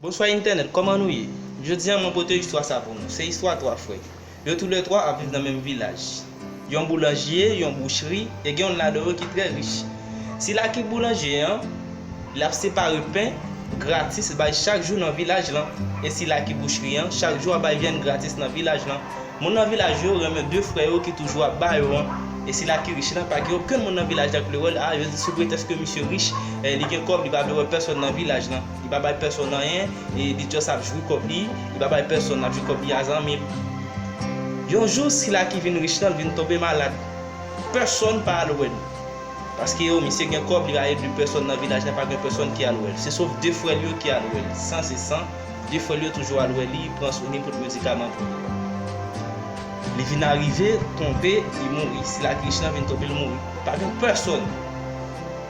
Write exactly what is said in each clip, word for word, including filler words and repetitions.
Bonswa entènèt, kòman nou ye? Jodi a mwen pote istwa sa pou nou. Se istwa twa frè. Yo toulètwa ap viv nan menm vilaj. Yon boulanje, yon bouchri, e gen youn ladan yo ki trè rich. Sila ki boulanje an, l ap separe pen gratis bay chak jou nan vilaj lan. E sila ki bouchri an, chak jou ap bay vyann gratis nan vilaj lan. Moun nan vilaj yo renmen de frè yo ki toujou ap ba yo an. E sila ki rich lan, pa gen okenn moun nan vilaj la ki vle wè l. A, yo di sou pretèks ke misye rich, e, li gen kòb, li pa vle wè pèsonn nan vilaj lan. Li pa bay pèsonn anyen, e li just ap jwi kòb li, li pa bay pèsonn, ap jwi kòb li a zanmi l. Yon jou, sila ki vin rich lan vin tonbe malad. Pèsonn pa al wè l. Paske yo, misye gen kòb, li pa ede pèsonn nan vilaj la, pa gen pèsonn ki al wè l. Se sof de frè l yo ki al wè l. San se san, de frè l yo toujou al wè li, pran swen li, pote medikaman pou li. Li vin arive, tonbe, li mouri. Sila ki rich lan vin tonbe, li mouri. Pa gen pèsonn.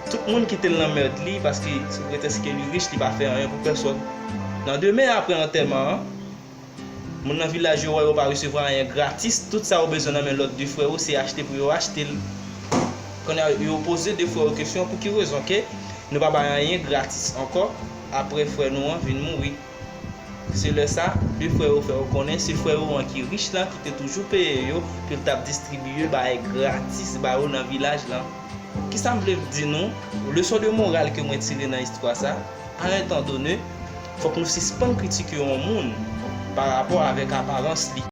Tout moun kite l nan mèd li, paske sou pretèks ke li rich, li pa fè anyen pou pèsonn. Nan demen apre antèman an, moun nan vilaj yo wè yo pa resevwa anyen gratis, tout sa yo bezwen nan men lòt de frè yo, se achte pou yo achte l. Kounye a, yo poze de frè yo kesyon, pou ki rezon ke nou pa bay anyen gratis ankò, apre frè nou an vin mouri? Se lè sa, de frè yo fè yo konnen se frè yo an ki rich lan ki te toujou peye yo pou l t ap distribiye bagay gratis ba yo nan vilaj lan. Kisa m vle di nou? Leson de moral ke mwen tire nan istwa sa, a entan done, fòk nou sispann kritike yon moun pa rapò avèk aparans li.